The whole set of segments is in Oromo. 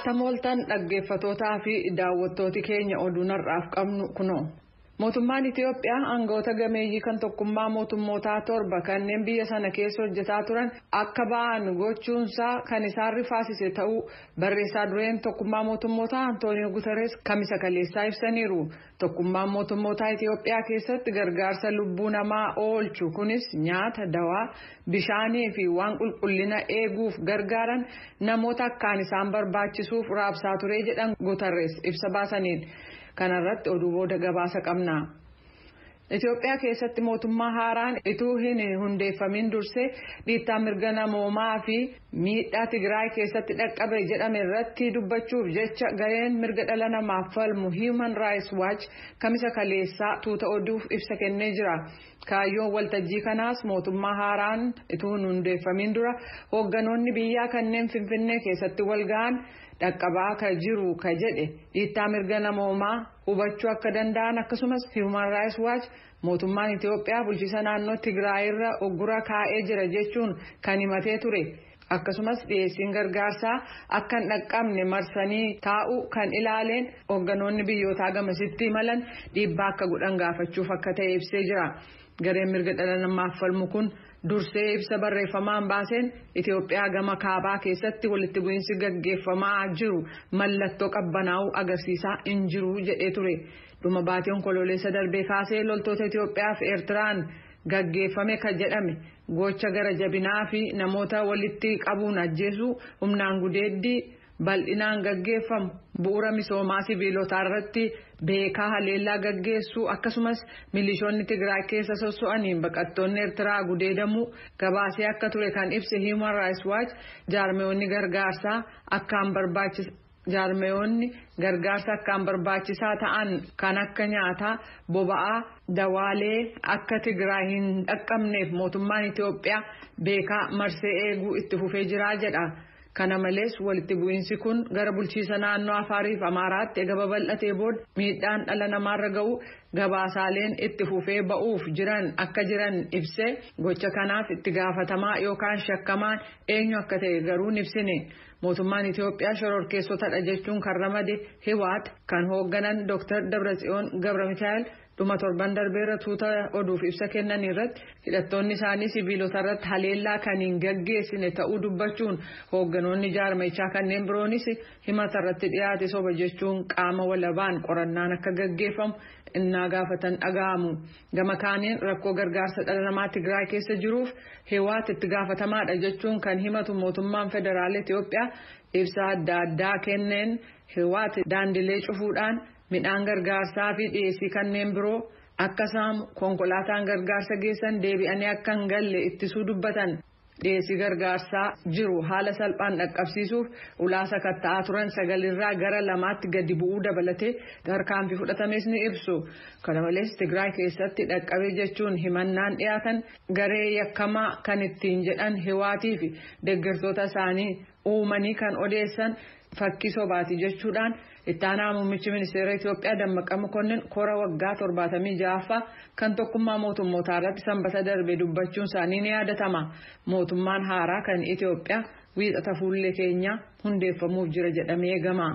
Attam ooltan, dhaggeeffatootaa fi daawwattooti keenya, oduun har'aaf qabnu kunoo. Mootummaan Itiyoophiyaa aangawoota gameeyyii kan Tokkummaa Mootummootaa torba kanneen biyya sana keessa hojjetaa turan akka ba'an gochuunsaa kan isaan rifaasise ta'uu barreessaa dureen Tokkummaa Mootummootaa Antooniyoo Guterres Kamisa kaleessaa ibsaniiru. Tokkummaan Mootummootaa Itiyoophiyaa keessatti gargaarsa lubbuu namaa oolchu, kunis nyaata, dawaa, bishaanii fi waan qulqullina eeguuf gargaaran namoota akkaan isaan barbaachisuuf raabsaa ture jedhan Guterres ibsa baasaniin. Kanarratti oduu booda gabaasa qabna. Itoophiyaa keessatti mootummaa haaraan ituu hin hundeeffamin dursee dhiittaa mirga namoomaa fi miidhaa Tigraay keessatti dhaqqabe jedhame irratti dubbachuuf jecha gareen mirga dhala namaaf falmu Human Rights Watch Kamisa kaleessaa tuuta oduuf ibsa kennee jira. Kaayyoon waltajjii kanaas mootummaa haaraan ituu hin hundeeffamin dura hoogganoonni biyyaa kanneen Finfinnee keessatti wal ga'an dhaqqabaa ka jiru ka jedhe dhiittaa mirga namoomaa hubachuu akka danda'an, akkasumas Human Rights Watch mootummaan Itiyoophiyaa bulchiisa naannoo Tigraay irra uggura kaa'ee jira jechuun kan himatee ture. Akkasumas dhiyeessiin gargaarsaa akka hin dhaqqabne marsanii taa'uu kan ilaaleen hoogganoonni biyyootaa gamasitti imalan dhiibbaa akka godhan gaafachuuf akka ta'e ibsee jira. Gareen mirga dhala namaaf falmu kun dursee ibsa barreeffamaan baaseen Itiyoophiyaa gama kaabaa keessatti walitti bu'iinsi gaggeeffamaa jiru mallattoo qabbanaa'uu agarsiisaa hin jiru jedhee ture. Dhuma baatii Onkoloolessa darbee kaasee loltoota Itiyoophiyaa fi Eertiraan gaggeeffame kan jedhame gocha gara jabinaa fi namoota walitti qabuun ajjeesuu, humnaan gudeeddii bal'inaan gaggeeffamu, bu'uura misoomaa sibiilotaa irratti beekaa haleellaa gaggeessuu, akkasumas milishoonni Tigraay keessa sosso'aniin baqattoonni Eertiraa gudeedamuu gabaasee akka ture kan ibse Human Rights Watch, jaarmeeyoonni gargaarsa akkaan barbaachisaa ta'an kan akka nyaataa, boba'aa, dawaalee akka Tigraay hin dhaqqabneef mootummaan Itiyoophiyaa beekaa marsee eeguu itti fufee jira jedha. Kana malees, walitti bu'iinsi kun gara bulchiisa naannoo Afaariif Amaaraatti ega babal'atee booda miidhaan dhala namaarra ga'u gabaasaaleen itti fufee ba'uuf jiran akka jiran ibsee, gocha kanaaf itti gaafatamaa yookaan shakkamaan eenyu akka ta'e garuu hin ibsine. Mootummaan Itiyoophiyaa shororkeessotadha jechuun kan ramade Hiwaat kan hoogganan Dr. Dabratsiyoon Gabra Mikaa'el dhuma torban darbeerra tuuta oduuf ibsa kennan irratti hidhattoonni isaanii sibiilota irratti haleellaa kan hin gaggeessine ta'uu dubbachuun, hoogganoonni jaarmichaa kanneen biroonis himata irratti dhiyaate soba jechuun qaama walabaan qorannaan akka gaggeeffamu innaa gaafatan dhaga'amu. Gama kaaniin, rakkoo gargaarsa dhala namaa Tigraay keessa jiruuf Hiwaat itti gaafatamaadha jechuun kan himatu mootummaan federaala Itiyoophiyaa ibsa adda addaa kenneen Hiwaat daandilee cufuudhaan midhaan gargaarsaa fi dhiyeessii kanneen biroo akka saamu, konkolaataan gargaarsa geessan deebi'anii akka hin galle ittisuu dubbatan. Dhiyeessii gargaarsaa jiru haala salphaan dhaqqabsiisuuf ulaa sakatta'aa turan sagalirraa gara lamaatti gadi bu'uu dabalatee tarkaanfii fudhatames ni ibsu. Kana malees, Tigraay keessatti dhaqqabe jechuun himannaan dhiyaatan garee yakkamaa kan ittiin jedhan Hiwaatii fi deeggartoota isaanii uumanii kan odeessan fakkii sobaati jechuudhaan ittaanaa muummichi ministeera Itiyoophiyaa Dammaqa Mokonnin kora waggaa 76ffaa kan Tokkummaa Mootummootaa irratti Sanbata darbe dubbachuun isaanii ni yaadatama. Mootummaan haaraa kan Itiyoophiyaa Wiixata fuullee keenyaa hundeeffamuuf jira jedhamee eegama.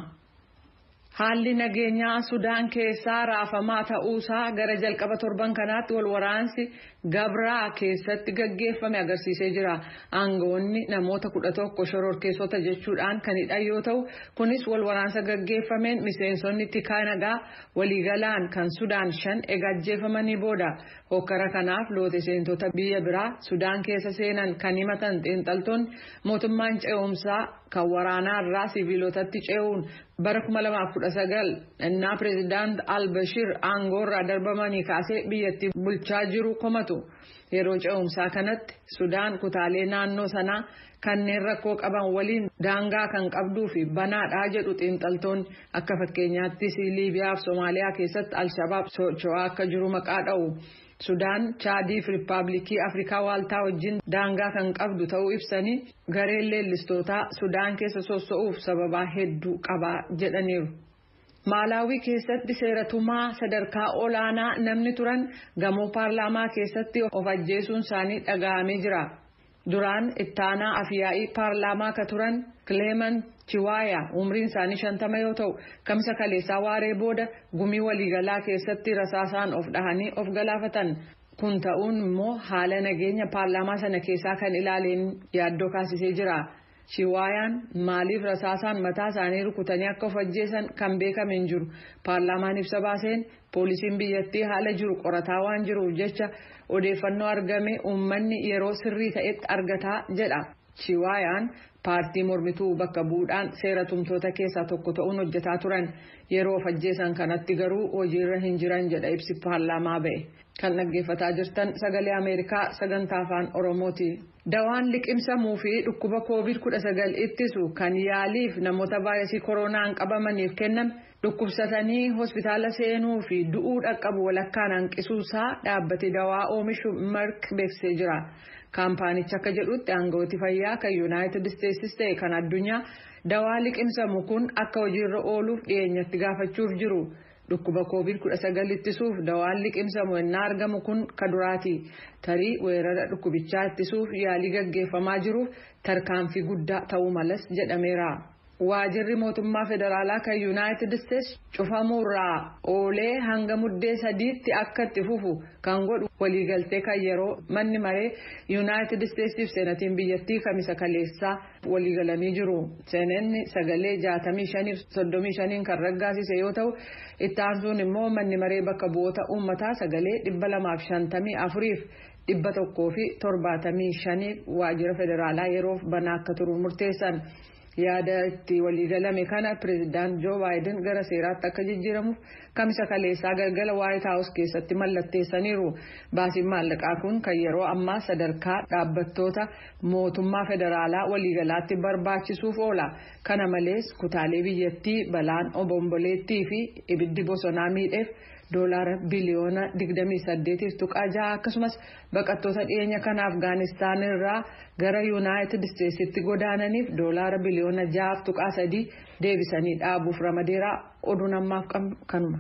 Haalli nageenyaa Sudaan keessaa raafamaa ta'uusaa gara jalqaba torban kanaatti wal waraansi Gabraa keessatti gaggeeffame agarsiisee jira. Aangawoonni namoota 11 shororkeessota jechuudhaan kan hidhan yoo ta'u, kunis wal waraansa gaggeeffameen miseensonni tikaa nagaa waliigalaan kan Sudaan shan ega ajjeefamanii booda. Hokkara kanaaf loote seentota biyya biraa Sudaan keessa seenan kan himatan xiinxaltoonni, mootummaan ce'umsaa kan waraanaa irraa siviilotatti ce'uun bara 2019 innaa pireezidaant Albashir aangoorraa darbamanii kaasee biyyattii bulchaa jiru komatu. Yeroo ce'umsaa kanatti Sudaan kutaalee naannoo sanaa kanneen rakkoo qaban waliin daangaa kan qabduu fi banaadhaa jedhu xiinxaltoonni. Akka fakkeenyaattis Liibiyaa fi Somaaliyaa keessatti Alshabaab socho'aa akka jiru maqaa dha'u. Sudaan Chaadii fi Riippaabilikii Afrikaa Waaltaa wajjin daangaa kan qabdu ta'uu ibsanii, gareen leellistootaa Sudaan keessa socho'uuf sababaa hedduu qabaa jedhaniiru. Maalaawii keessatti seeratumaa sadarkaa olaanaa namni turan gamoo paarlaamaa keessatti of ajjeesuun isaanii dhaga'amee jira. Duraan ittaanaa afyaa'ii paarlaamaa ka turan Clement Chiwaya umriin isaanii 50 yoo ta'u, kamisa kaleessaa waaree booda gumii waliigalaa keessatti rasaasaan of dhahanii of galaafatan. Kun ta'uun immoo haala nageenya paarlaamaa sana keessaa kan ilaaleen yaaddoo kaasisee jira. Chiwaayaan maaliif rasaasaan mataa isaanii rukutanii akka of ajjeesan kan beekame hin jiru. Paarlaamaan ibsa baaseen poolisiin biyyattii haala jiru qorataa waan jiruuf jecha odeeffannoo argame uummanni yeroo sirrii ta'etti argataa jedha. Chiwaayaan paartii mormituu bakka bu'uudhaan seera tumtoota keessaa tokko ta'uun hojjetaa turan. Yeroo of ajjeesan kanatti garuu hojiirra hin jiran jedha ibsi paarlaamaa ba'e. Kan dhaggeeffataa jirtan Sagalee Ameerikaa sagantaa Afaan Oromooti. Dawaan liqimsamuu fi dhukkuba COVID-19 ittisu kan yaaliif namoota vaayirasii koronaan qabamaniif kenname dhukkubsatanii hospitaala seenuu fi du'uu dhaqqabu walakkaan hanqisuusaa dhaabbate dawaa oomishu Merck beeksisee jira. Kaampaanichi akka jedhutti, aangawooti fayyaa kan Yuunaayitid Isteetsis ta'e kan addunyaa dawaa liqimsamu kun akka hojiirra ooluuf dhiyeenyatti gaafachuuf jiru. Dhukkuba COVID-19 ittisuuf dawaan liqimsamu ennaa argamu kun ka duraati. Tarii weerara dhukkubichaa ittisuuf yaalii gaggeeffamaa jiruuf tarkaanfii guddaa ta'uu malas jedhameera. Waajirri mootummaa federaalaa kan Yuunaayitid Isteets cufamuurraa oolee hanga Muddee 3tti akka itti fufu kan godhu waliigaltee kan yeroo manni maree Yuunaayitid Isteetsiif seenatiin biyyattii kamisa kaleessaa waliigalanii jiru. Seenanni sagalee 65f 35n kan raggaasise yoo ta'u, itti aansuun immoo manni maree bakka bu'oota uummataa sagalee 254f 175f waajjira federaalaa yeroof banaa akka turu murteessan. Yaada itti waliigalame kana Pireezidaant Joo Baayiden gara seeraatti akka jijjiiramuuf kamisa kaleessaa galgala Waayit Haawus keessatti mallatteessaniiru. Baasiin maallaqaa kun kan yeroo ammaa sadarkaa dhaabbattoota mootummaa federaalaa waliigalaatti barbaachisuuf oola. Kana malees, kutaalee biyyattii balaan obomboleettii fi ibiddi bosonaa miidheef doolaara biliyoona 28.6, akkasumas baqattoota dhiyeenya kana Afgaanistaan irraa gara Yuunaayitid Isteetsitti godaananiif doolaara biliyoona 6.3 deebisanii dhaabuuf ramadeera. Oduun ammaaf kanuma.